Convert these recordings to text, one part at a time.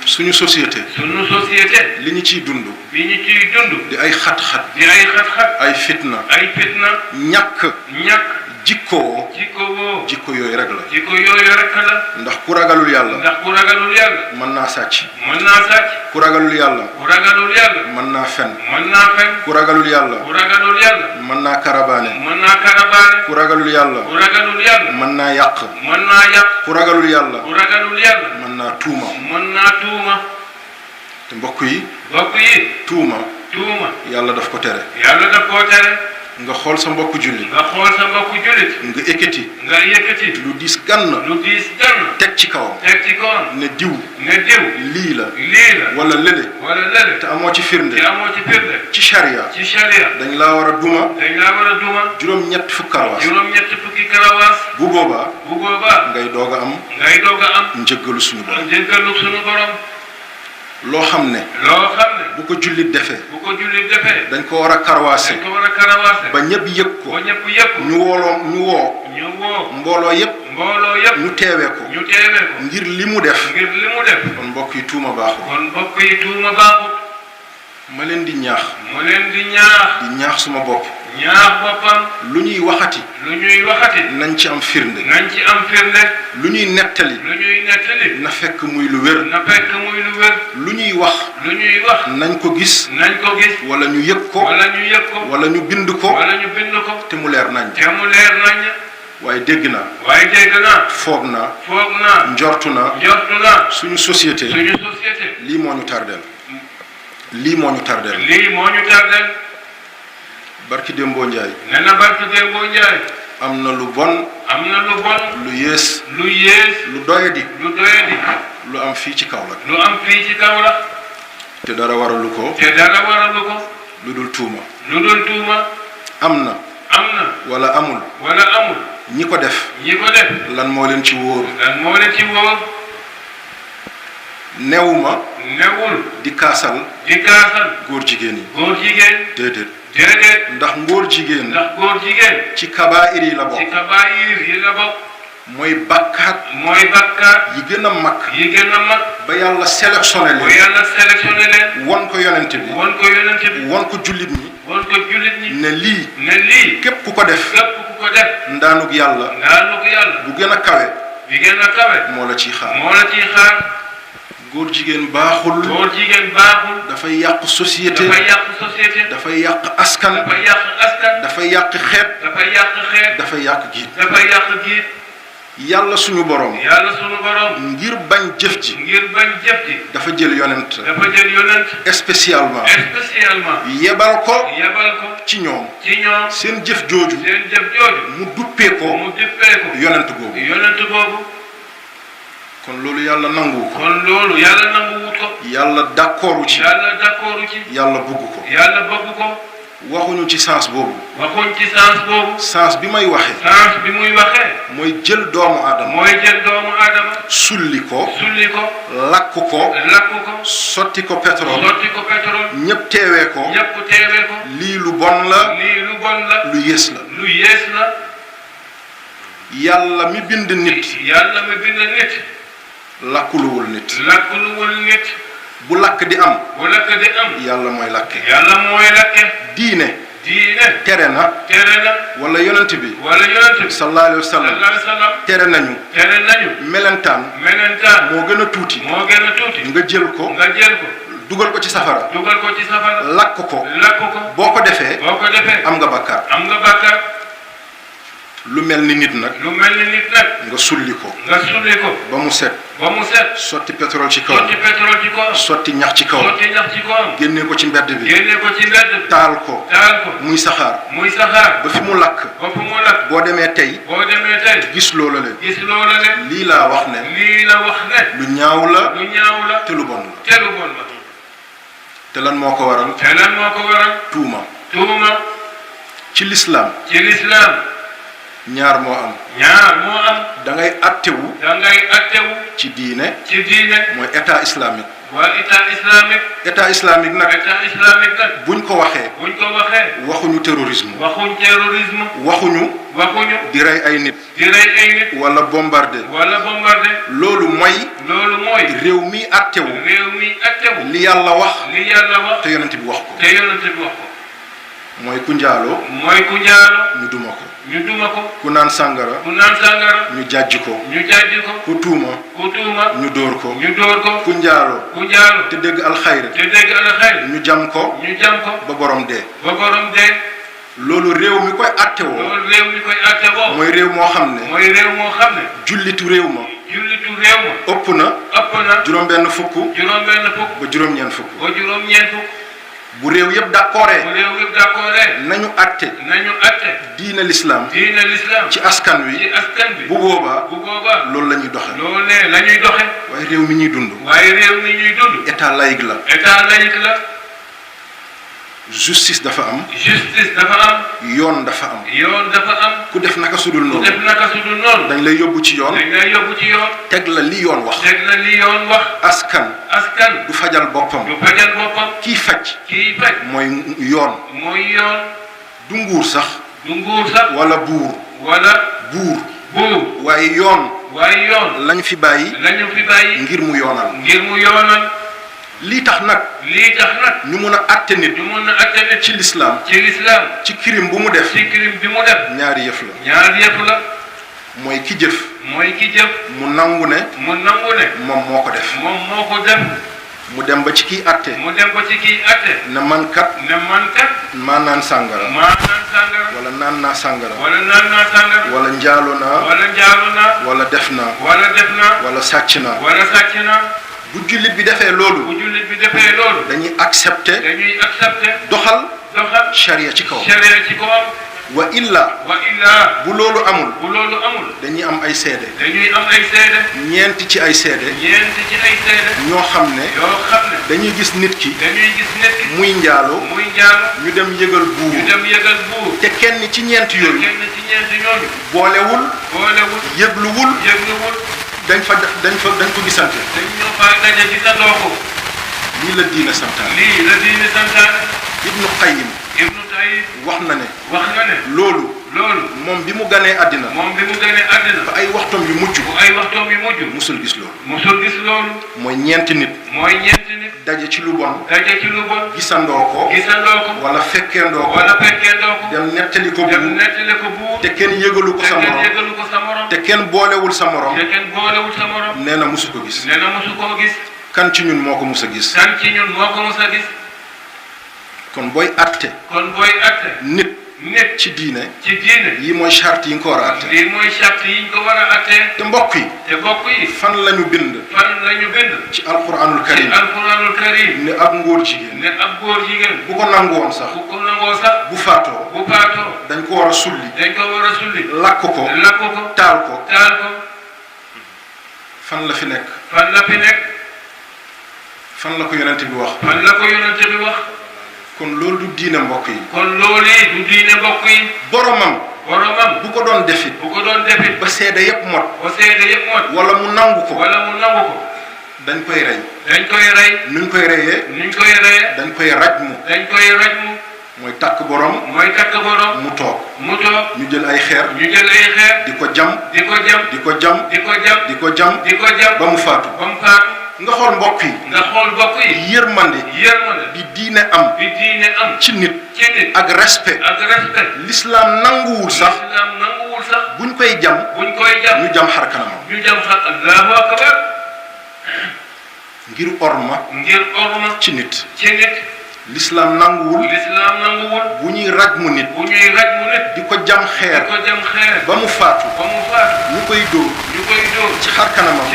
suñu société li ñu ciy dund di ay xat-xat ay fitna ñàkk jikko yooyu rek la ndax ku ragalul yàlla mën naa sàcc ku ragalul yàlla mën naa fen ku ragalul yàlla mën naa karabaane ku ragalul yàlla mën naa yàq ku ragalul yàlla mën naa tuuma te mbokk yi tuuma yàlla daf ko tere nga xool sa mbokku jullit nga ekkati lu diis gann teg ci kawam ne diw lii la wala lële te amoo ci firnde ci sharia dañ laa war a duma juróom-ñett fukki karawaas bu boobaa ngay doog a am njëggalu suñu borom loo xam ne bu ko jullit defee dañ ko war a karawaase ba ñëpp yëg ko ñu woo mbooloo yëpp ñu teewee ko ngir li mu def kon mbokk yi tuuma baaxul ma leen di ñaax di ñaax suma bopp lu ñuy waxati nañ ci am firnde lu ñuy nettali na fekk muy lu wér lu ñuy wax nañ ko gis wala ñu yëg ko wala ñu bind ko te mu leer nañ waaye dégg naa foog naa njortu naa suñu société lii moo ñu tardeel barki Dembo Njaay am na lu bon lu yées lu doyadi lu am fii ci Kaolack te dara waralu ko lu dul tuuma am na wala amul ñi ko def lan moo leen ci wóor newul di kaasal góor jigéen yi déedéet ndax ngóor jigéen ci kabaa'ir yi la bokk mooy bakkaat yi gën a mag ba yàlla sélectionné leen won ko yonent bi won ko jullit ñi ne lii képp ku ko def ndaanug yàlla bu gën a kawe moo la ciy xaar góor jigéen baaxul dafay yàq société dafay yàq askan dafay yàq xeet dafay yàq giit yàlla suñu borom ngir bañ jëf ji dafa jël yonent spécialement yebal ko ci ñoom seen jëf jooju mu duppee ko yonent boobu kon loolu yàlla nanguwu ko yàlla d'accordu ci yàlla bëgg ko waxuñu ci sens boobu sens bi muy waxee mooy jël doomu aadama sulli ko lakk ko sotti ko pétrole ñëpp teewee ko lii lu bon la lu yées la yàlla mi bind nit lakkuluwul nit bu lakk di am yàlla mooy lakke diine tere na wala yonent bi sallallahu alayhi wa sallam tere nañu melentaan moo gën a tuuti nga jël ko dugal ko ci safara lakk ko boo ko defee am nga bakkaar lu mel ni nit nag nga sulli ko ba mu set sotti pétrole ci kaw sotti ñax ci kaw génne ko ci mbedd bi taal ko muy saxaar ba fi mu lakk boo demee tey gis loola leen lii laa wax ne lu ñaaw la te lu bon la te lan moo ko waral tuuma ci lislaam ñaar moo am. da ngay attewu. ci diine. mooy état islamique. état islamique nag. buñ ko waxee. waxuñu terrorisme. waxuñu. di rey ay nit. wala bombarder. loolu mooy. réew mi attewu. li yàlla wax. te yonent bi wax ko. mooy ku njaaloo. ñu duma ko. ku naan sàngara. ñu jàjj ko. ku tuuma. ñu dóor ko. ku njaaloo. te dégg alxayr. ñu jam ko. ba borom dee. loolu réew mi koy attewoo. mooy réew moo xam ne. jullitu réew ma. ëpp na. juróom-benn fukk. ba juróom-ñeent fukk. bu réew yëpp d'accordé. nañu atte. diine l'islam. ci askan wi. bu boobaa. loolu la ñuy doxe. waaye réew mi ñuy dund. état laïque la. justice dafa am. yoon dafa am. ku def naka sudul noonu. dañ lay yóbbu ci yoon. teg la li yoon wax. askan. du fajal boppam. kii faj. mooy yoon. du nguur sax. wala buur. waaye yoon. lañ fi bàyyi. ngir mu yoonal. lii tax nag. ñu mun a atte nit. ci lislaam. ci crime bu mu def. ñaari yëf la. mooy ki jëf. mu nangu ne. moom moo ko def. mu dem ba ci kii atte. ne man kat. maa naan sàngara. wala naan naa sàngara. wala njaalo naa. wala def naa. wala sàcc naa. bu jullit bi defee loolu. dañuy accepter. doxal. charia ci kaw. wa illa. bu loolu amul. dañuy am ay seede. ñeenti ci ay seede. ñoo xam ne. dañuy gis nit ki. muy njaalo. ñu dem yëgal buur. te kenn ci ñeent yooyu. boolewul. yëgluwul. dañ ko gisante. lii la diine santaane. Ibnu Qayyim wax na ne. loolu. moom bi mu ganee àddina. ba ay waxtoom yu mujj. musul gis loolu. mooy ñeenti nit. daje ci lu bon. gisandoo ko. wala fekkeendoo ko. dem nettali ko buur. te kenn yëgalu ko sa morom. te kenn boolewul sa morom. nee na musu ko gis. kan ci ñun moo ko mus a gis. kon booy atte. nit. ci diine. yi mooy charte yi nga ko war a atte. te mbokk yi. fan la ñu bind. ci alquranul karim. ne ab ngóor jigéen. bu ko nangu woon sax. bu faatoo. dañ ko war a sulli. lakk ko. taal ko. fan la fi nekk. fan la ko yonent bi wax. kon loolu du diine mbokk yi. boromam. bu ko doon defit. ba seede yépp mot. wala mu nangu ko. dañ koy rey. nuñ koy reyee. dañ koy rajmu. mooy takk borom. mu toog. ñu jël ay xeer. di ko jam. ba mu faatu. nga xool mbokk yi. yërmande. bi diine am. ci nit. ak respect. l'islam nanguwul sax. buñ koy jam. ñu jam xar kanamam. Allahu akbar. ngir orma. ci nit. l'islam nanguwul. bu ñuy rajmu nit. di ko jam xeer. ba mu faatu. ñu koy dóor. ci xar kanamam.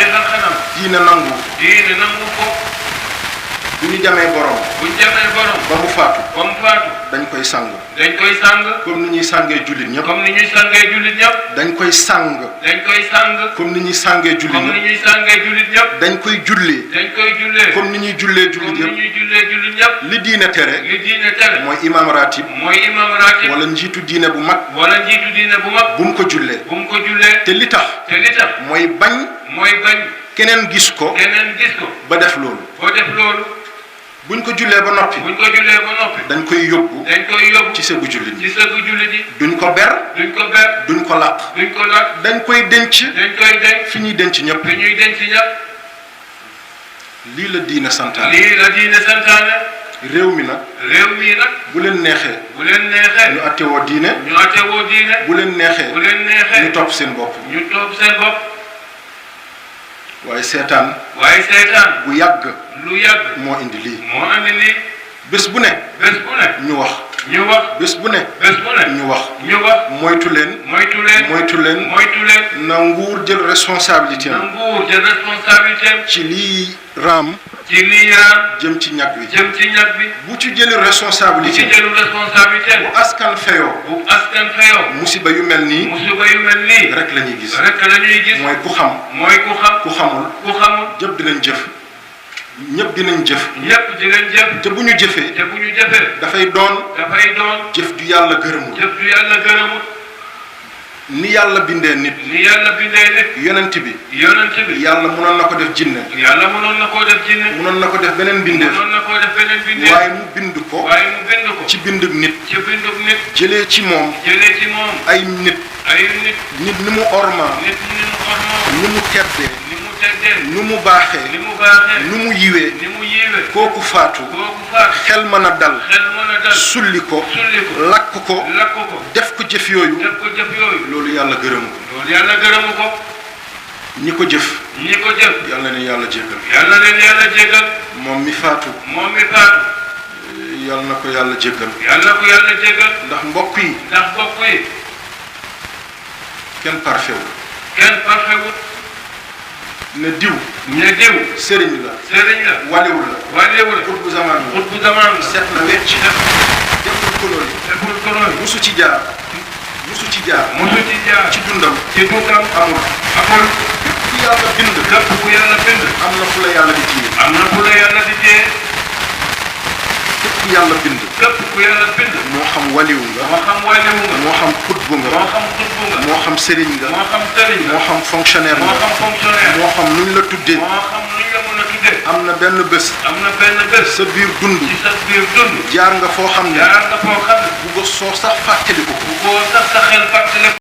diine nangu ko. bu ñu jamee borom. ba mu faatu. dañ koy sang. dañ koy sang. comme ni ñuy sangee jullit ñëpp. comme ni ñuy sangee jullit ñëpp. dañ koy sang. dañ koy sang. comme ni ñuy sangee jullit ñëpp. comme ni ñuy sangee jullit ñëpp. dañ koy jullee. dañ koy jullee. comme ni ñuy jullee jullit ñëpp. comme ni ñuy jullee jullit ñëpp. li diine tere. li diine tere. mooy imam ratib. mooy imam ratib. wala njiitu diine bu mag. wala njiitu diine bu mag. bu mu ko jullee. bu mu ko jullee. te li tax. te li tax. mooy bañ. mooy bañ. keneen gis ko. keneen gis ko. ba def loolu. ba def loolu. buñ ko jullee ba noppi. buñ ko jullee ba noppi. dañ koy yóbbu. dañ koy yóbbu. ci sëggu jullit ci sëggu jullit yi. duñ ko ber. duñ ko ber. duñ ko làq. duñ ko làq. dañ koy denc. dañ koy denc. fi ñuy denc ñëpp. fi ñuy denc ñëpp. lii la diine santaane. lii la diine santaane. réew mi nag. réew mi nag. bu leen neexee. bu leen neexee. ñu attewoo diine. ñu attewoo diine. bu leen neexee. bu leen neexee. ñu topp seen bopp. ñu topp seen bopp. waaye seetaan. waaye seetaan. bu yàgg. lu yàgg. moo indi lii. moo andi lii. bés bu ne. bés bu ne. ñu wax. ñu wax. bés bu ne. bés bu ne. ñu wax. ñu wax. moytu leen. moytu leen. moytu leen. moytu leen. na nguur jël responsabilité na am. nguur jël responsabilité am. ci lii raam. ci lii raam. jëm ci ñag wi. jëm ci ñag bi. bu ci jëlee bu responsabilité. ci jëlu responsabilité. bu askan feyoo. bu askan feyoo. musiba yu mel nii. musiba yu mel nii. rek la ñuy gis. rek la ñuy gis. mooy ku xam. mooy ku xam. ku xamul. ku xamul. jëf dinañ jëf. ñëpp dinañ jëf. ñëpp dinañ jëf. te bu ñu jëfee. te bu ñu jëfee. dafay doon. dafay doon. jëf ju yàlla gërëmul. jëf ju yàlla gërëmul. ni yàlla bindee nit. ni yàlla bindee nit. yonent bi. yonent bi. yàlla mënoon na ko def jinne. yàlla mënoon na koo def jinne. mënoon na ko def beneen bindeef. mënoon na koo def beneen bindeef. waaye mu bind ko. waaye mu bind ko. ci bindug nit. ci bindug nit. jëlee ci moom. jëlee ci moom. ay nit. ay nit. nit ni mu ormaa. nit ni mu ormoo. ni mu teddee. ni mu teddee. ni mu baaxee. ni mu baaxee. ni mu yiwee. ni mu yiwee. kooku faatu. kooku faatu. xel mën a dal. xel mën a dal. sulli ko. sulli ko. lakk ko. lakk ko. def ko jëf yooyu. def ko jëf yooyu. loolu yàlla gërëm ko. loolu yàlla gërëmu ko. ñi ko jëf. ñi ko jëf. yàlla leen yàlla jéggal. yàlla leen yàlla jéggal. moom mi faatu. moom mi faatu. yàlla na ko yàlla jéggal. yàlla ko yàlla jéggal. ndax mbokk yi. ndax mbokk yi. kenn parfait wul. kenn parfait wul. ne diw. ne diw. sëriñ la. sëriñ la. waliw la. waliw la. xutbu zaman la. xutbu zaman la. set na wecc. deful kolóor yi. deful kolóor yi. musu ci jaar. musu ci jaar. musu ci jaar. ci dundam. ci dundam. amul. amul. ku yàlla bind. képp ku yàlla bind. am na fu la yàlla di téye. am na fu la yàlla di téye. képp ku yàlla bind. képp ku yàlla bind. moo xam waliw nga. moo xam waliw nga. moo xam xutbu nga. moo xam xutbu nga. moo xam sëriñ nga. moo xam sëriñ nga. moo xam fonctionnaire nga. moo xam fonctionnaire. moo xam nuñ la tuddee. moo xam nuñ la mën a tuddee. am na benn bés. am na benn bés. sa biir dund. ci sa biir dund. jaar nga foo xam ne. jaar nga foo xam ne. bu ko soo sax fàttaliku ko. bu ko sax sa xel fàttaliku.